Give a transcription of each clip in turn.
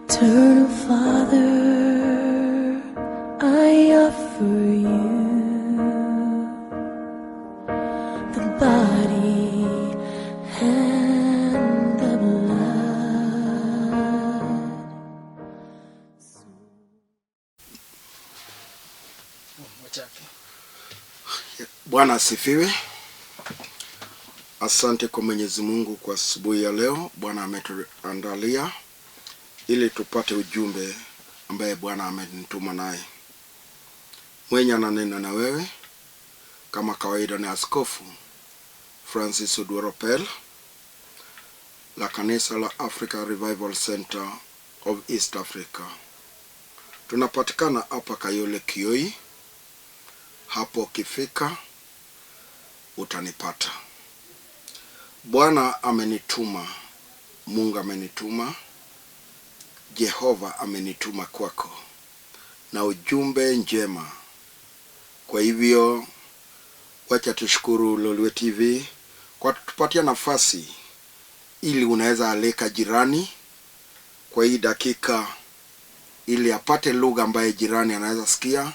Eternal Father, I offer you the body and the blood. Bwana asifiwe. Asante kwa Mwenyezi Mungu kwa asubuhi ya leo Bwana ametuandalia ili tupate ujumbe ambaye Bwana amenituma naye. Mwenye ananena na wewe kama kawaida ni Askofu Francis Oduor Opel la kanisa la Africa Revival Center of East Africa. Tunapatikana hapa Kayole Kioi. Hapo ukifika utanipata. Bwana amenituma, Mungu amenituma, Jehova amenituma kwako na ujumbe njema. Kwa hivyo wacha tushukuru Lolwe TV kwa kutupatia nafasi ili unaweza alika jirani kwa hii dakika, ili apate lugha ambaye jirani anaweza sikia,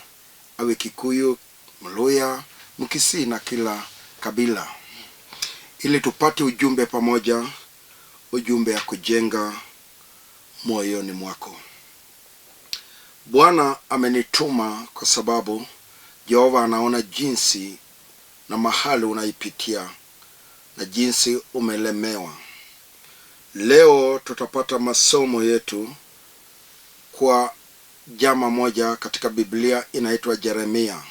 awe Kikuyu, Mluya, Mkisii na kila kabila, ili tupate ujumbe pamoja, ujumbe ya kujenga moyoni mwako. Bwana amenituma kwa sababu Jehova anaona jinsi na mahali unaipitia na jinsi umelemewa. Leo tutapata masomo yetu kwa jama moja katika Biblia inaitwa Yeremia.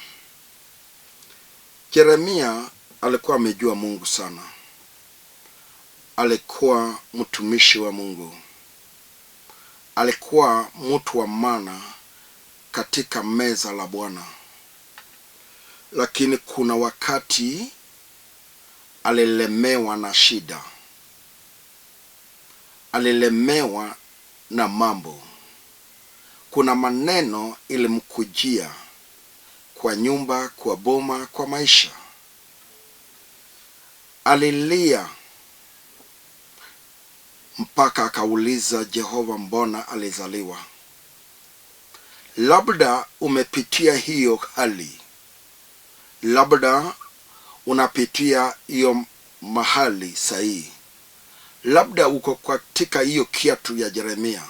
Yeremia alikuwa amejua Mungu sana, alikuwa mtumishi wa Mungu, alikuwa mtu wa maana katika meza la Bwana, lakini kuna wakati alilemewa na shida, alilemewa na mambo. Kuna maneno ilimkujia kwa nyumba, kwa boma, kwa maisha. Alilia mpaka akauliza Jehova, mbona alizaliwa? Labda umepitia hiyo hali, labda unapitia hiyo mahali sahihi, labda uko katika hiyo kiatu ya Yeremia,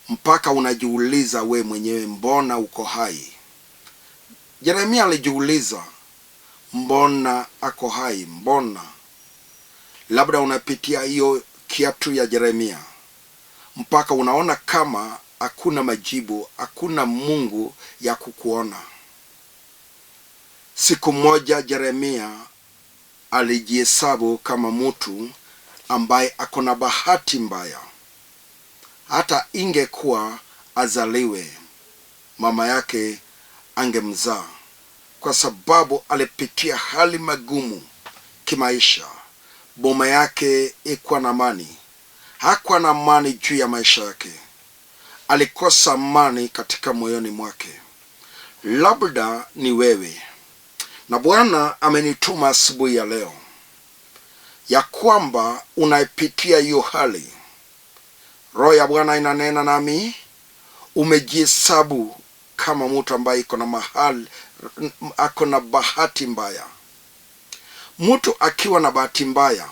mpaka unajiuliza we mwenyewe, mbona uko hai? Yeremia alijiuliza, mbona ako hai? Mbona? Labda unapitia hiyo kiatu ya Yeremia mpaka unaona kama hakuna majibu, hakuna Mungu ya kukuona. Siku moja Yeremia alijihesabu kama mtu ambaye ako na bahati mbaya. Hata ingekuwa azaliwe, mama yake angemzaa, kwa sababu alipitia hali magumu kimaisha. Boma yake ikuwa na amani, hakuwa na amani juu ya maisha yake, alikosa amani katika moyoni mwake. Labda ni wewe, na Bwana amenituma asubuhi ya leo ya kwamba unaipitia hiyo hali. Roho ya Bwana inanena nami, umejihesabu kama mtu ambaye iko na mahali, ako na bahati mbaya. Mtu akiwa na bahati mbaya,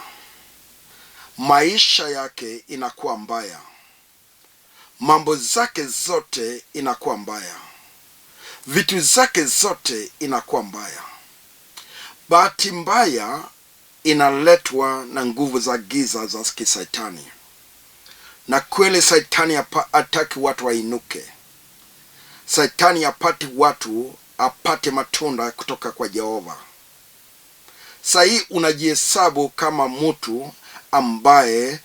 maisha yake inakuwa mbaya, mambo zake zote inakuwa mbaya, vitu zake zote inakuwa mbaya. Bahati mbaya inaletwa na nguvu za giza za kisaitani, na kweli saitani hataki watu wainuke. Saitani hapati watu apate matunda kutoka kwa Jehova. Sahii unajihesabu kama mtu ambaye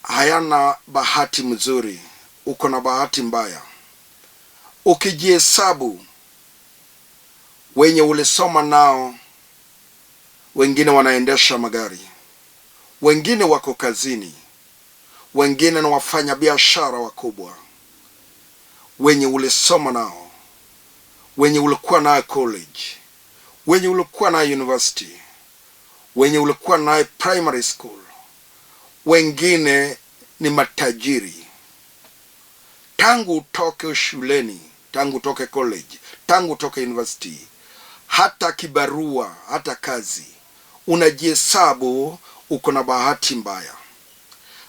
hayana bahati mzuri, uko na bahati mbaya. Ukijihesabu wenye ulisoma nao, wengine wanaendesha magari, wengine wako kazini, wengine ni wafanya biashara wakubwa, wenye ulisoma nao, wenye ulikuwa nayo college, wenye ulikuwa nayo university, wenye ulikuwa nayo primary school, wengine ni matajiri. Tangu utoke shuleni, tangu utoke college, tangu utoke university, hata kibarua, hata kazi, unajihesabu uko na bahati mbaya.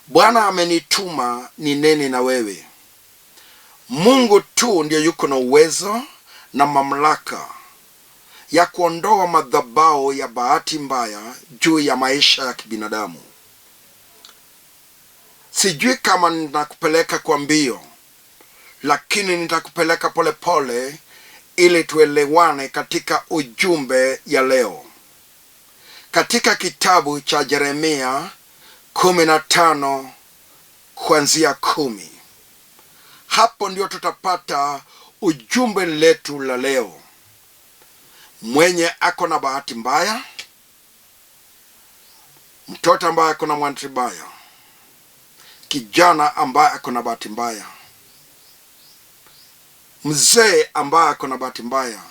Bwana amenituma ninene na wewe. Mungu tu ndiyo yuko na uwezo na mamlaka ya kuondoa madhabahu ya bahati mbaya juu ya maisha ya kibinadamu. Sijui kama nitakupeleka kwa mbio, lakini nitakupeleka polepole ili tuelewane katika ujumbe ya leo. Katika kitabu cha Yeremia 15 kuanzia 10, hapo ndio tutapata ujumbe letu la leo. Mwenye ako na bahati mbaya, mtoto ambaye ako na bahati mbaya, kijana ambaye ako na bahati mbaya, mzee ambaye ako na bahati mbaya,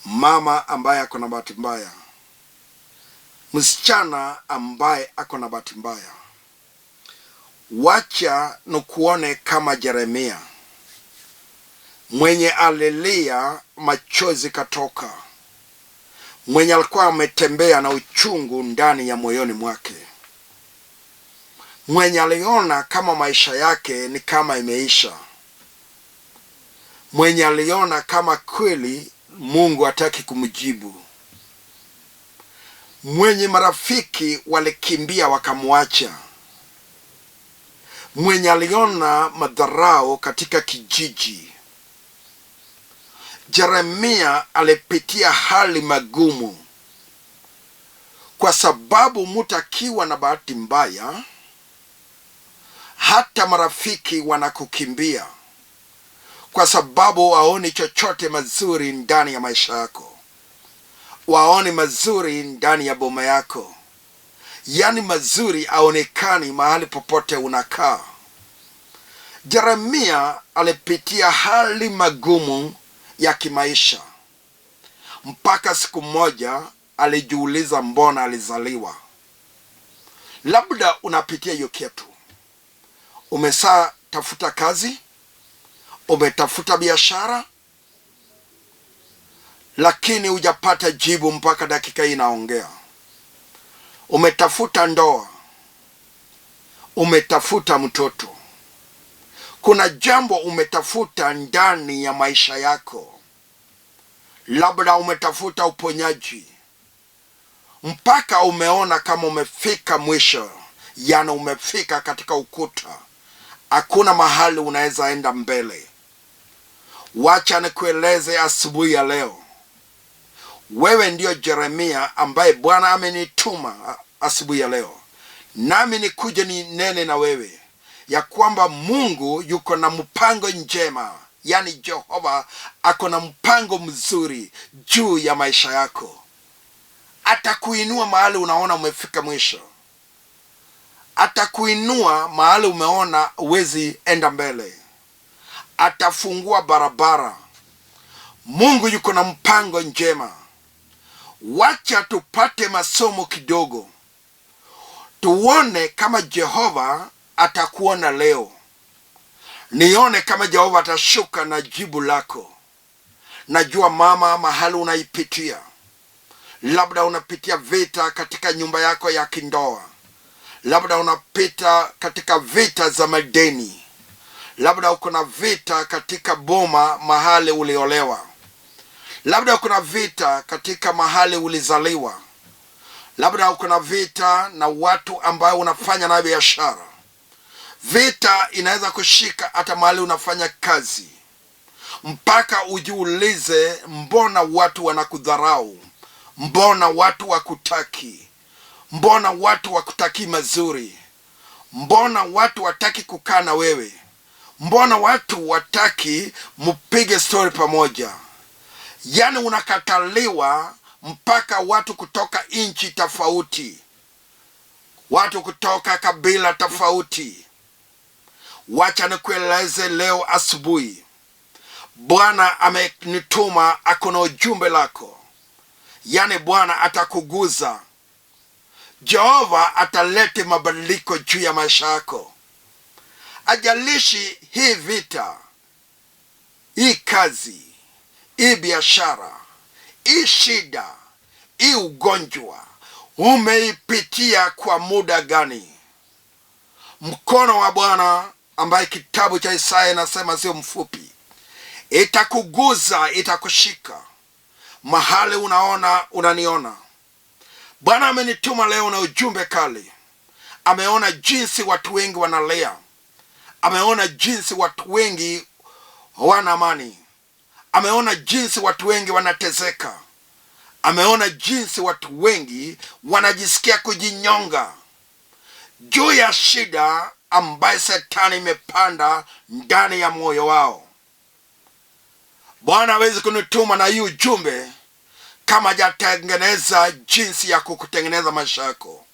mama ambaye ako na bahati mbaya, msichana ambaye ako na bahati mbaya, wacha nikuone kama Yeremia mwenye alilia machozi katoka, mwenye alikuwa ametembea na uchungu ndani ya moyoni mwake, mwenye aliona kama maisha yake ni kama imeisha, mwenye aliona kama kweli Mungu hataki kumjibu, mwenye marafiki walikimbia wakamwacha, mwenye aliona madharau katika kijiji. Yeremia alipitia hali magumu, kwa sababu mtu akiwa na bahati mbaya, hata marafiki wanakukimbia, kwa sababu waoni chochote mazuri ndani ya maisha yako, waoni mazuri ndani ya boma yako, yaani mazuri aonekani mahali popote unakaa. Yeremia alipitia hali magumu ya kimaisha mpaka siku moja alijiuliza mbona alizaliwa. Labda unapitia hiyo kitu, umesaa tafuta kazi, umetafuta biashara, lakini hujapata jibu mpaka dakika hii inaongea. Umetafuta ndoa, umetafuta mtoto, kuna jambo umetafuta ndani ya maisha yako, labda umetafuta uponyaji mpaka umeona kama umefika mwisho, yani umefika katika ukuta, hakuna mahali unaweza enda mbele. Wacha nikueleze asubuhi ya leo, wewe ndiyo Yeremia ambaye Bwana amenituma asubuhi ya leo, nami nikuje ninene na wewe ya kwamba Mungu yuko na mpango njema, yani Jehova ako na mpango mzuri juu ya maisha yako. Atakuinua mahali unaona umefika mwisho, atakuinua mahali umeona huwezi enda mbele, atafungua barabara. Mungu yuko na mpango njema. Wacha tupate masomo kidogo, tuone kama Jehova atakuona leo, nione kama Jehova atashuka na jibu lako. Najua mama, mahali unaipitia, labda unapitia vita katika nyumba yako ya kindoa, labda unapita katika vita za madeni, labda uko na vita katika boma mahali uliolewa, labda uko na vita katika mahali ulizaliwa, labda uko na vita na watu ambao unafanya nayo biashara. Vita inaweza kushika hata mahali unafanya kazi, mpaka ujiulize, mbona watu wanakudharau? Mbona watu wakutaki? Mbona watu wakutaki mazuri? Mbona watu wataki kukaa na wewe? Mbona watu wataki mpige story pamoja? Yaani unakataliwa mpaka watu kutoka nchi tofauti, watu kutoka kabila tofauti. Wacha nikueleze leo asubuhi, Bwana amenituma, ako na ujumbe lako. Yaani Bwana atakuguza. Jehova atalete mabadiliko juu ya maisha yako. Ajalishi hii vita, hii kazi, hii biashara, hii shida, hii ugonjwa umeipitia kwa muda gani? Mkono wa Bwana ambaye kitabu cha Isaya inasema sio mfupi, itakuguza, itakushika mahali unaona, unaniona. Bwana amenituma leo na ujumbe kali. Ameona jinsi watu wengi wanalia, ameona jinsi watu wengi hawana amani, ameona jinsi watu wengi wanateseka, ameona jinsi watu wengi wanajisikia kujinyonga juu ya shida ambaye Shetani imepanda ndani ya moyo wao. Bwana hawezi kunituma na hii ujumbe kama hajatengeneza jinsi ya kukutengeneza maisha yako.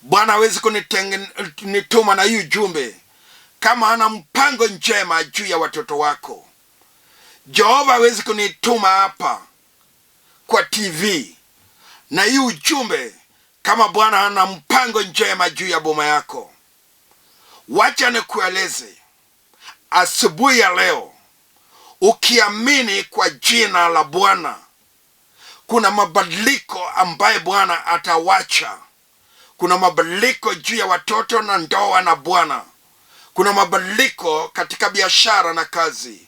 Bwana hawezi kunituma na hii ujumbe kama ana mpango njema juu ya watoto wako. Jehova hawezi kunituma hapa kwa TV na hii ujumbe kama Bwana ana mpango njema juu ya boma yako. Wacha nikueleze asubuhi ya leo, ukiamini kwa jina la Bwana, kuna mabadiliko ambaye Bwana atawacha. Kuna mabadiliko juu ya watoto na ndoa na Bwana. Kuna mabadiliko katika biashara na kazi.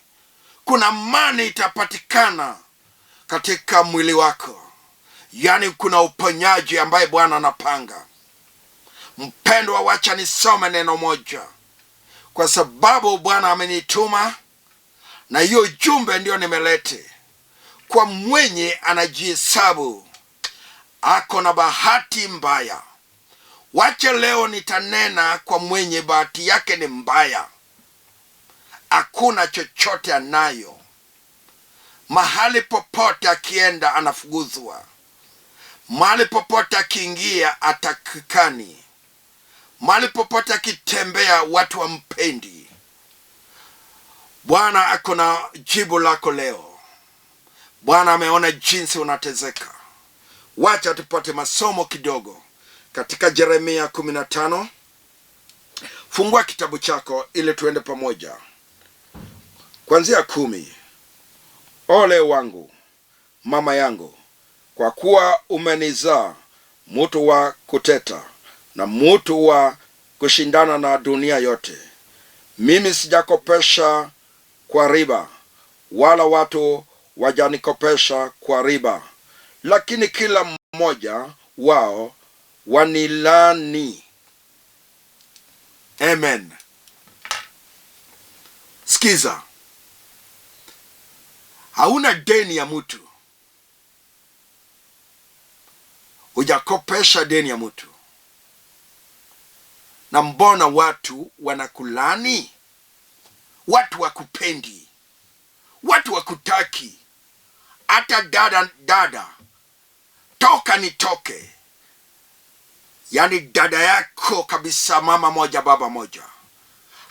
Kuna amani itapatikana katika mwili wako, yaani kuna uponyaji ambaye Bwana anapanga. Mpendwa, wacha nisome neno moja, kwa sababu Bwana amenituma na hiyo ujumbe ndio nimelete kwa mwenye anajihesabu ako na bahati mbaya. Wacha leo nitanena kwa mwenye bahati yake ni mbaya, hakuna chochote anayo. Mahali popote akienda anafukuzwa, mahali popote akiingia atakikani, mahali popote akitembea watu wampendi. Bwana ako na jibu lako leo. Bwana ameona jinsi unatezeka. Wacha tupate masomo kidogo katika Yeremia 15. Fungua kitabu chako ili tuende pamoja kuanzia 10. Ole wangu mama yangu, kwa kuwa umenizaa mtu wa kuteta na mtu wa kushindana na dunia yote. Mimi sijakopesha kwa riba, wala watu wajanikopesha kwa riba, lakini kila mmoja wao wanilani. Amen. Sikiza, hauna deni ya mtu, hujakopesha deni ya mtu, na mbona watu wanakulani? Watu wakupendi, watu wakutaki. Hata dada, dada toka nitoke, yaani dada yako kabisa, mama moja baba moja,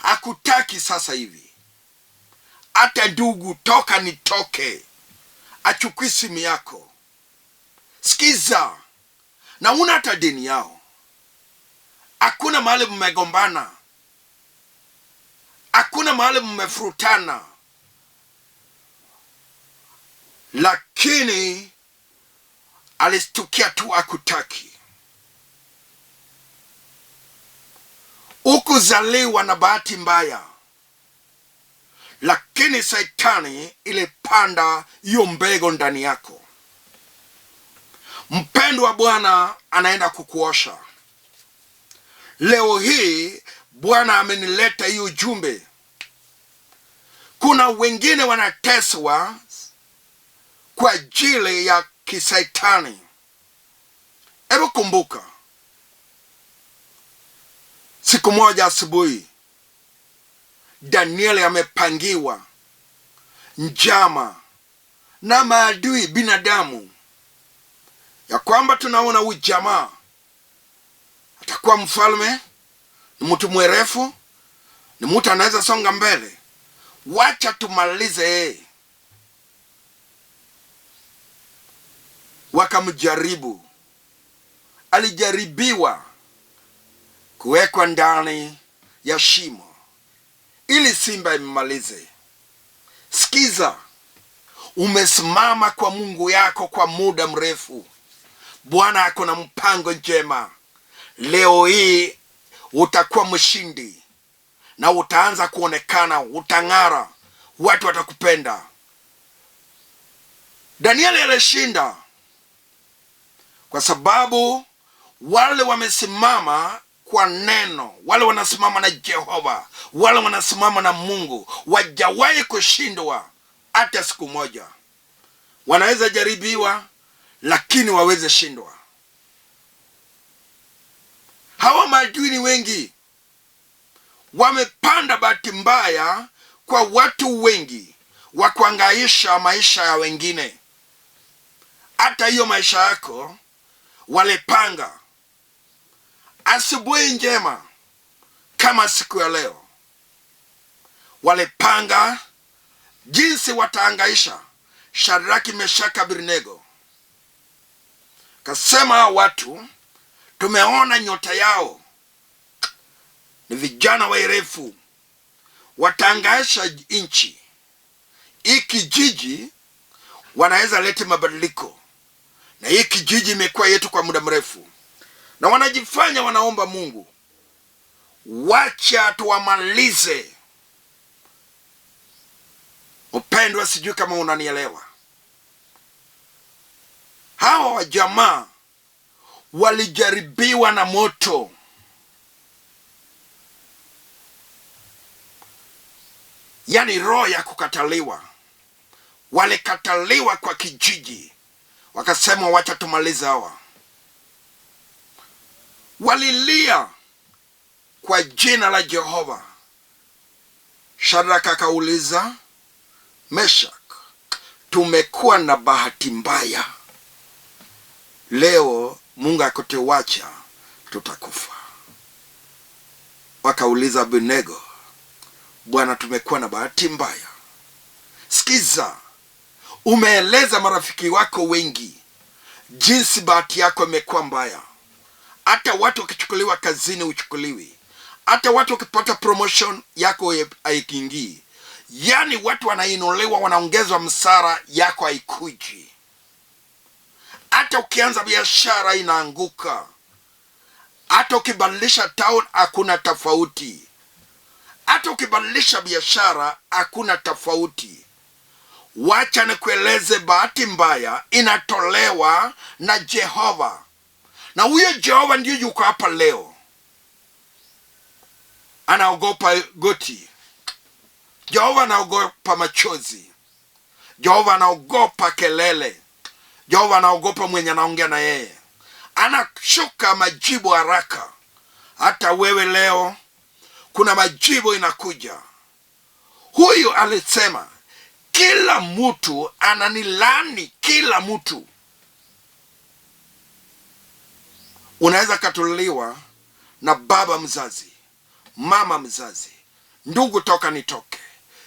hakutaki sasa hivi. Hata ndugu toka nitoke, achukui simu yako. Sikiza, na una hata deni yao, hakuna mahali mmegombana, hakuna mahali mmefurutana, lakini alistukia tu akutaki. Ukuzaliwa na bahati mbaya, lakini Saitani ilipanda hiyo mbegu ndani yako. Mpendwa, Bwana anaenda kukuosha leo hii. Bwana amenileta hii ujumbe. Kuna wengine wanateswa kwa ajili ya kisaitani. Hebu kumbuka, siku moja asubuhi, Danieli amepangiwa njama na maadui binadamu ya kwamba tunaona huyu jamaa atakuwa mfalme, ni mtu mwerefu, ni mtu anaweza songa mbele, wacha tumalize yeye. Wakamjaribu, alijaribiwa kuwekwa ndani ya shimo. ili simba immalize. Sikiza, umesimama kwa Mungu yako kwa muda mrefu. Bwana ako na mpango njema. Leo hii utakuwa mshindi na utaanza kuonekana, utang'ara, watu watakupenda. Danieli alishinda kwa sababu wale wamesimama kwa neno, wale wanasimama na Jehova, wale wanasimama na Mungu wajawahi kushindwa hata siku moja. Wanaweza jaribiwa, lakini waweze shindwa. Hawa maadui ni wengi, wamepanda bahati mbaya kwa watu wengi wa kuangaisha maisha ya wengine. Hata hiyo maisha yako walipanga. Asubuhi njema kama siku ya leo, walipanga jinsi wataangaisha Shadraki, Meshaki, Abednego. Kasema hao watu tumeona nyota yao, ni vijana waerefu, wataangaisha nchi hii. Kijiji wanaweza lete mabadiliko, na hii kijiji imekuwa yetu kwa muda mrefu, na wanajifanya wanaomba Mungu, wacha tuwamalize. Upendwa, sijui kama unanielewa. Hawa wajamaa walijaribiwa na moto, yaani roho ya kukataliwa. Walikataliwa kwa kijiji, wakasema wacha tumalize hawa. Walilia kwa jina la Jehova. Shadraka akauliza Meshak, tumekuwa na bahati mbaya leo, Mungu akituacha tutakufa. Wakauliza Abednego, Bwana, tumekuwa na bahati mbaya. Sikiza, umeeleza marafiki wako wengi jinsi bahati yako imekuwa mbaya. Hata watu wakichukuliwa kazini huchukuliwi, hata watu wakipata promotion yako haiingii. Yaani watu wanainuliwa, wanaongezwa msara, yako haikuji. Hata ukianza biashara inaanguka, hata ukibadilisha town hakuna tofauti, hata ukibadilisha biashara hakuna tofauti. Wacha nikueleze, bahati mbaya inatolewa na Jehova, na huyo Jehova ndiyo yuko hapa leo. Anaogopa goti, Jehova anaogopa machozi, Jehova anaogopa kelele, Jehova anaogopa mwenye anaongea na yeye, anashuka majibu haraka. Hata wewe leo kuna majibu inakuja. Huyu alisema kila mtu ananilani, kila mtu. Unaweza katuliwa na baba mzazi, mama mzazi, ndugu toka nitoke,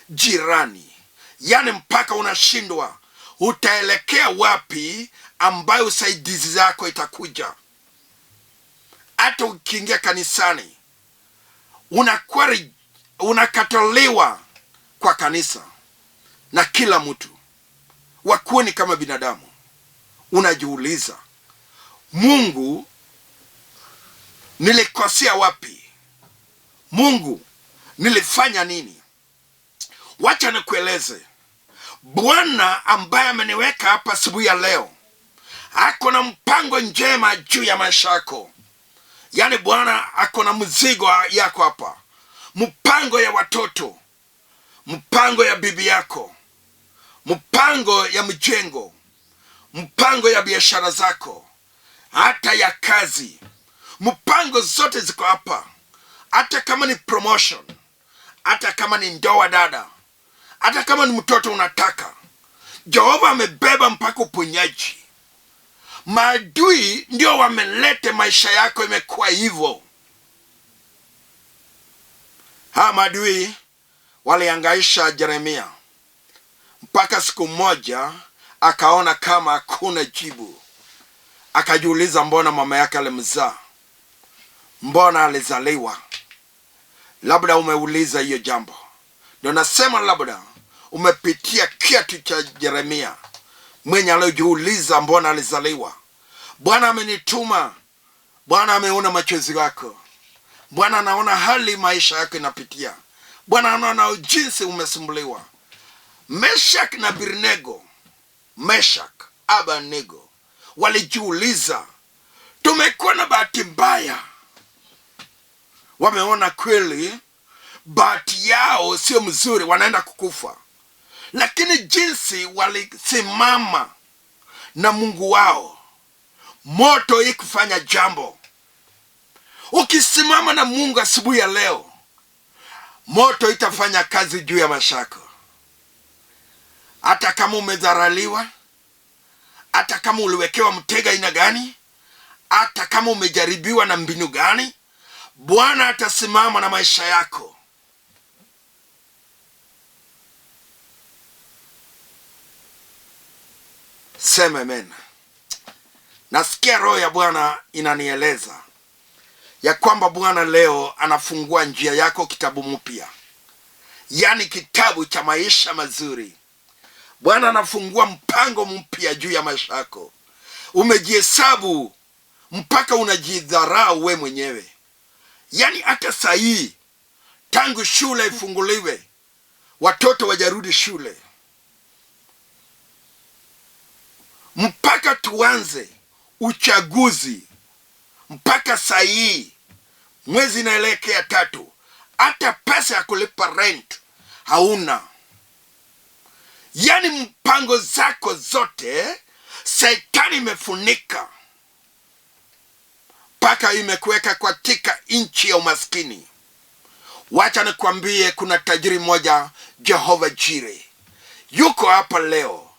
jirani, yaani mpaka unashindwa utaelekea wapi ambayo usaidizi zako itakuja. Hata ukiingia kanisani unakuwa unakataliwa kwa kanisa na kila mtu, wakuwe ni kama binadamu. Unajiuliza, Mungu, nilikosea wapi? Mungu, nilifanya nini? Wacha nikueleze, Bwana ambaye ameniweka hapa asubuhi ya leo ako na mpango njema juu ya maisha yako. Yaani Bwana ako na mzigo yako hapa, mpango ya watoto, mpango ya bibi yako, mpango ya mjengo, mpango ya biashara zako, hata ya kazi. Mpango zote ziko hapa, hata kama ni promotion, hata kama ni ndoa dada, hata kama ni mtoto unataka. Jehova amebeba mpaka uponyaji. Maadui ndio wamelete maisha yako imekuwa hivyo. Hawa maadui waliangaisha Yeremia mpaka siku moja akaona kama hakuna jibu, akajiuliza, mbona mama yake alimzaa? Mbona alizaliwa? Labda umeuliza hiyo jambo. Ndio nasema labda umepitia kiatu cha Yeremia mwenye aliojiuliza mbona alizaliwa. Bwana amenituma. Bwana ameona machozi yako. Bwana anaona hali maisha yako inapitia. Bwana anaona jinsi umesumbuliwa. Meshak na Abednego, Meshak Abednego walijiuliza, tumekuwa na bahati mbaya. Wameona kweli bahati yao sio mzuri, wanaenda kukufa, lakini jinsi walisimama na Mungu wao, moto ikufanya jambo. Ukisimama na Mungu asubuhi ya leo, moto itafanya kazi juu ya mashako. Hata kama umedharaliwa, hata kama uliwekewa mtega aina gani, hata kama umejaribiwa na mbinu gani, Bwana atasimama na maisha yako. Sema amen. Nasikia roho ya Bwana inanieleza ya kwamba Bwana leo anafungua njia yako kitabu mpya, yaani kitabu cha maisha mazuri. Bwana anafungua mpango mpya juu ya maisha yako. Umejihesabu mpaka unajidharau we mwenyewe, yaani hata saa hii tangu shule ifunguliwe watoto wajarudi shule mpaka tuanze uchaguzi, mpaka saa hii mwezi inaelekea 3, hata pesa ya kulipa rent hauna. Yaani mpango zako zote Shetani imefunika mpaka imekuweka katika nchi ya umaskini. Wacha nikwambie, kuna tajiri mmoja, Jehova Jire, yuko hapa leo.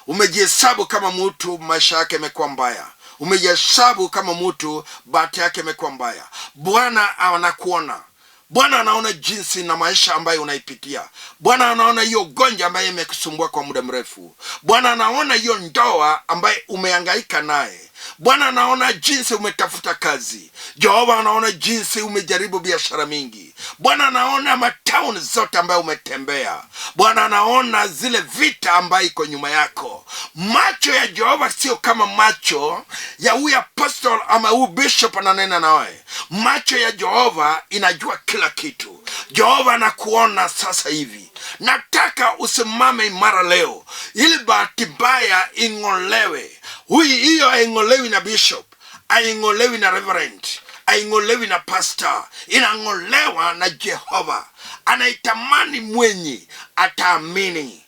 Umejihesabu kama mtu maisha yake imekuwa mbaya, umejihesabu kama mtu bahati yake imekuwa mbaya. Bwana anakuona. Bwana anaona jinsi na maisha ambayo unaipitia. Bwana anaona hiyo ugonjwa ambayo imekusumbua kwa muda mrefu. Bwana anaona hiyo ndoa ambayo umehangaika naye. Bwana anaona jinsi umetafuta kazi. Jehova anaona jinsi umejaribu biashara mingi. Bwana anaona matauni zote ambayo umetembea. Bwana anaona zile vita ambayo iko nyuma yako. Macho ya Jehova sio kama macho ya huyu apostle ama huyu bishop ananena nawe. Macho ya Jehova inajua kila kitu. Jehova anakuona sasa hivi. Nataka usimame imara leo ili bahati mbaya ing'olewe. Huyu hiyo haing'olewi na bishop, haing'olewi na reverend, haing'olewi na pastor, inang'olewa na Jehova. Anaitamani mwenye ataamini,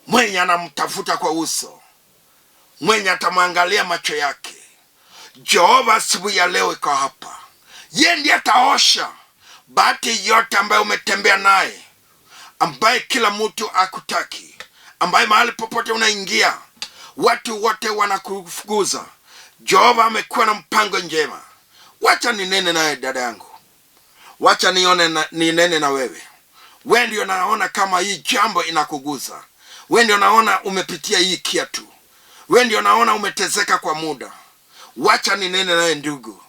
mwenye anamtafuta kwa uso, mwenye atamwangalia macho yake. Jehova asubuhi ya leo iko hapa. Yeye ndiye ataosha bahati yote ambayo umetembea naye, ambaye kila mtu akutaki, ambaye mahali popote unaingia watu wote wanakufukuza. Jehova amekuwa na mpango njema. Wacha ninene naye dada yangu, wacha ninene na wewe. Wewe ndio naona kama hii jambo inakuguza. Wewe ndio naona umepitia hii kiatu. Wewe ndio naona umeteseka kwa muda. Wacha ninene naye ndugu.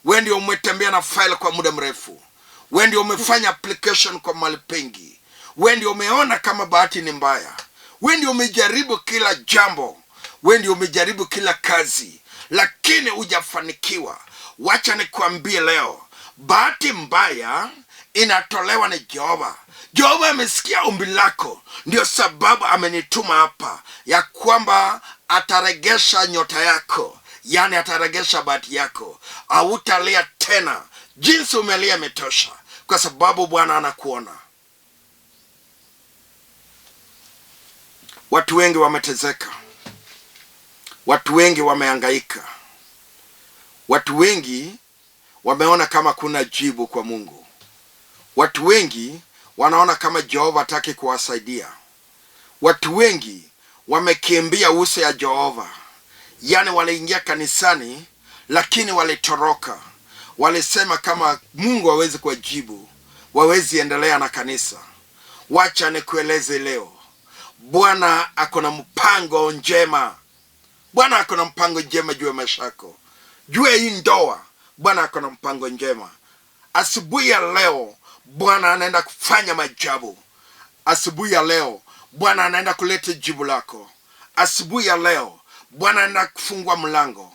Wewe ndio umetembea na file kwa muda mrefu. Wewe ndio umefanya application kwa mahali pengi. Wewe ndio umeona kama bahati ni mbaya. Wewe ndio umejaribu kila jambo. Wewe ndio umejaribu kila kazi, lakini hujafanikiwa. Wacha nikwambie leo, bahati mbaya inatolewa na Jehova. Jehova amesikia ombi lako, ndio sababu amenituma hapa ya kwamba ataregesha nyota yako, yani ataregesha bahati yako. Hautalia tena, jinsi umelia imetosha, kwa sababu Bwana anakuona. Watu wengi wameteseka, watu wengi wamehangaika, watu wengi wameona kama kuna jibu kwa Mungu. Watu wengi wanaona kama Jehova hataki kuwasaidia. Watu wengi wamekimbia uso ya Jehova, yani waliingia kanisani lakini walitoroka. Walisema kama Mungu hawezi kuwajibu, wawezi endelea na kanisa. Wacha nikueleze leo, Bwana ako na mpango njema. Bwana ako na mpango njema juu ya maisha yako, juu ya hii ndoa. Bwana ako na mpango njema. Asubuhi ya leo Bwana anaenda kufanya maajabu. Asubuhi ya leo Bwana anaenda kuleta jibu lako. Asubuhi ya leo Bwana anaenda kufungua mlango.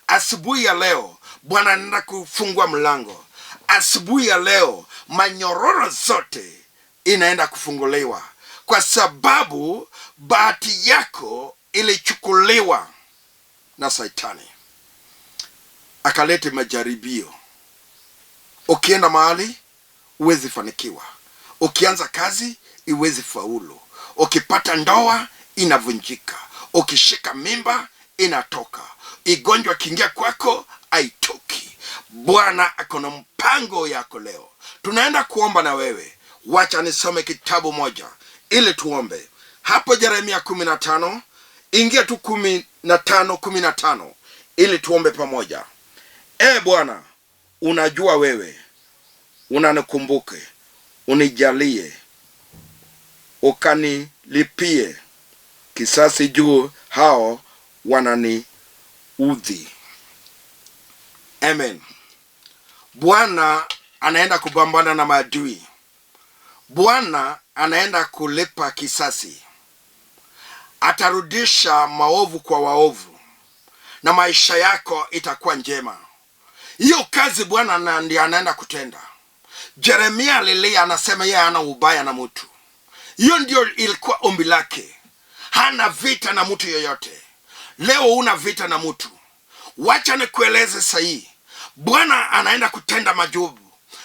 Asubuhi ya leo Bwana anaenda kufungua mlango. Asubuhi ya leo manyororo zote inaenda kufunguliwa, kwa sababu bahati yako ilichukuliwa na Saitani akalete majaribio. Ukienda mahali huwezi fanikiwa, ukianza kazi iwezi faulu, ukipata ndoa inavunjika, ukishika mimba inatoka, igonjwa kiingia kwako haitoki. Bwana ako na mpango yako leo. Tunaenda kuomba na wewe. Wacha nisome kitabu moja ili tuombe. Hapo Yeremia 15, ingia tu 15:15 ili tuombe pamoja. E Bwana, unajua wewe, unanikumbuke, unijalie, ukanilipie kisasi juu hao wananiudhi. Amen. Bwana anaenda kupambana na maadui. Bwana anaenda kulipa kisasi. Atarudisha maovu kwa waovu, na maisha yako itakuwa njema. Hiyo kazi Bwana ndiye anaenda kutenda. Jeremia alilia, anasema yeye hana ubaya na mtu. Hiyo ndio ilikuwa ombi lake. Hana vita na mtu yoyote. Leo una vita na mtu, wacha nikueleze sahihi. Bwana anaenda kutenda majubu.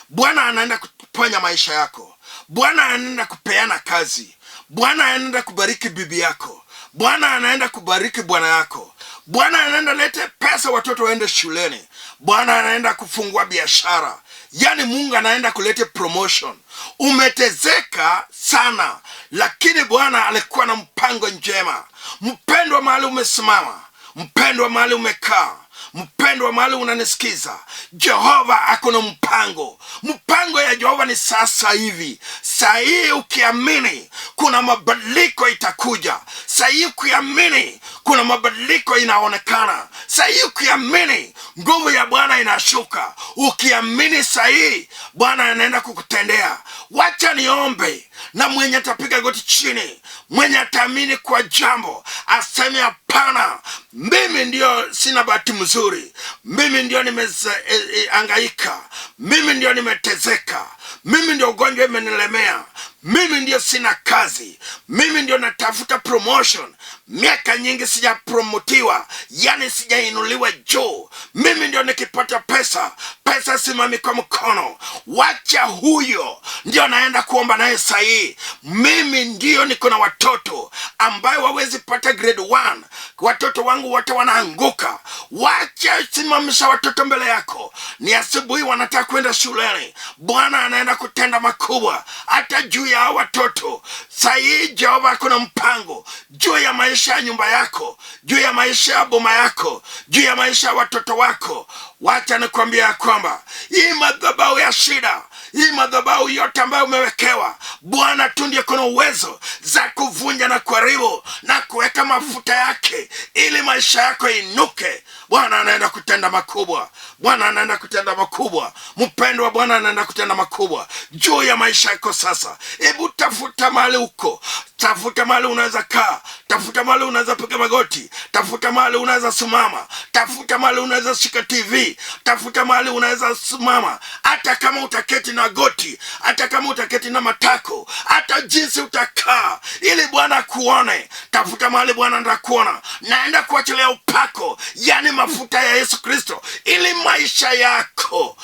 Bwana anaenda kuponya maisha yako. Bwana anaenda kupeana kazi. Bwana anaenda kubariki bibi yako. Bwana anaenda kubariki bwana yako. Bwana anaenda lete pesa watoto waende shuleni. Bwana anaenda kufungua biashara. Yaani Mungu anaenda kuleta promotion. Umetezeka sana, lakini Bwana alikuwa na mpango njema. Mpendwa, mahali umesimama, mpendwa, mahali umekaa, mpendwa, mahali unanisikiza, Jehova ako na mpango. Mpango ya Jehova ni sasa hivi. Saa hii ukiamini, kuna mabadiliko itakuja. Saa hii ukiamini, kuna mabadiliko inaonekana. Saa hii ukiamini, nguvu ya Bwana inashuka. Ukiamini saa hii, Bwana anaenda kukutendea. Wacha niombe, na mwenye atapiga goti chini, mwenye ataamini kwa jambo aseme hapana, mimi ndio sina bahati mzuri, mimi ndio nimehangaika, mimi ndio nimetezeka, mimi ndio ugonjwa imenilemea, mimi ndio sina kazi, mimi ndio natafuta promotion, miaka nyingi sijapromotiwa, yani sijainuliwa juu, mimi ndio nikipata pesa, pesa simami kwa mkono. Wacha huyo ndio naenda kuomba naye sahii. Mimi ndio niko na watoto ambayo wawezi pata grade 1, watoto wangu wote wanaanguka. Wacha simamisha watoto mbele yako, ni asubuhi, wanataka kwenda shuleni. Bwana anaenda kutenda makubwa hata juu ya hao watoto sahii. Jehova kuna mpango juu ya maisha ya nyumba yako, juu ya maisha ya boma yako, juu ya maisha ya watoto wako. Wacha nikwambia ya kwamba hii madhabahu ya shida, hii madhabahu yote ambayo umewekewa, Bwana tu ndiye kuna uwezo za kuvunja na kuharibu na kuweka mafuta yake ili maisha yako inuke. Bwana anaenda kutenda makubwa. Bwana anaenda kutenda makubwa. Mpendwa, Bwana anaenda kutenda makubwa juu ya maisha yako sasa. Hebu tafuta mahali uko, tafuta mahali unaweza kaa, tafuta mahali unaweza piga magoti, tafuta mahali unaweza simama, tafuta mahali unaweza shika TV, tafuta mahali unaweza simama, hata kama utaketi na goti, hata kama utaketi na matako, hata jinsi utakaa, ili Bwana akuone. Tafuta mahali Bwana atakuona. Naenda kuachilia upako, yani mafuta ya Yesu Kristo, ili maisha yako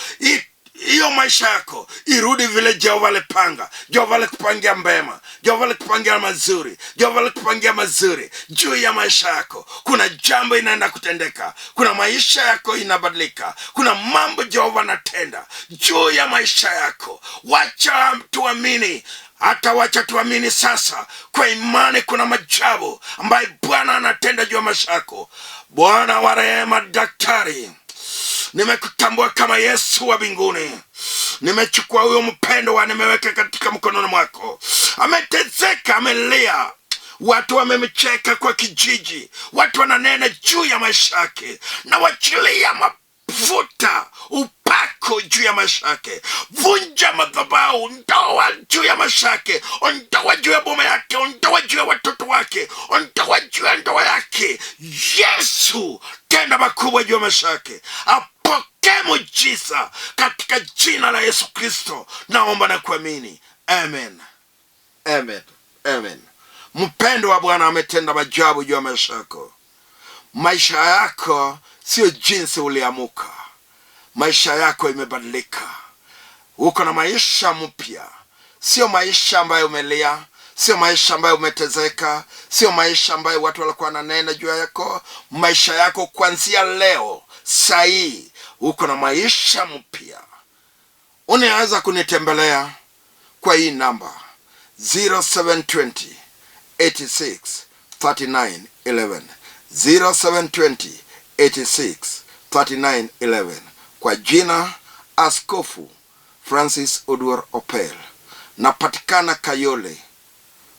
hiyo maisha yako irudi vile Jehova alipanga. Jehova alikupangia mbema, Jehova alikupangia mazuri, Jehova alikupangia mazuri juu ya maisha yako. Kuna jambo inaenda kutendeka, kuna maisha yako inabadilika, kuna mambo Jehova anatenda juu ya maisha yako. Wacha tuamini, hata wacha tuamini sasa kwa imani. Kuna majabu ambayo Bwana anatenda juu ya maisha yako. Bwana wa rehema, daktari, nimekutambua kama Yesu wa mbinguni. Nimechukua huyo mpendwa, nimeweka katika mkononi mwako. Ametezeka, amelia, watu wamemcheka kwa kijiji, watu wananena juu ya maisha yake, na wachilia mafuta upako Upako juu ya maisha yake, vunja madhabahu, ondoa juu ya maisha yake, ondoa juu ya boma yake, ondoa juu ya watoto wake, ondoa juu ya ndoa yake. Yesu, tenda makubwa juu ya maisha yake, apokee muujiza katika jina la Yesu Kristo, naomba na kuamini, amen, amen, amen. Mpendo wa Bwana ametenda maajabu juu ya maisha yako. Maisha yako sio jinsi uliamuka, maisha yako imebadilika. Uko na maisha mpya, sio maisha ambayo umelia, sio maisha ambayo umetezeka, sio maisha ambayo watu walikuwa wananena juu yako. Maisha yako kuanzia leo sahii, uko na maisha mpya. Unaweza kunitembelea kwa hii namba 0720 86 39 11, 0720 86 39 11, kwa jina Askofu Francis Oduor Opel. Napatikana Kayole,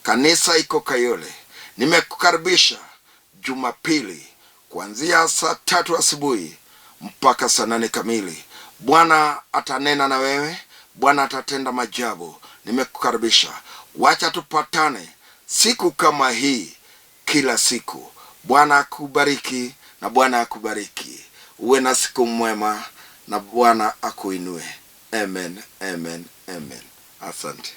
kanisa iko Kayole. Nimekukaribisha Jumapili kuanzia saa 3 asubuhi mpaka saa 8 kamili. Bwana atanena na wewe, Bwana atatenda maajabu. Nimekukaribisha, wacha tupatane siku kama hii kila siku. Bwana akubariki na Bwana akubariki. Uwe na siku mwema na Bwana akuinue. Amen, amen, amen. Asante.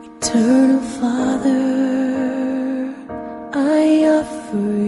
Eternal Father, I offer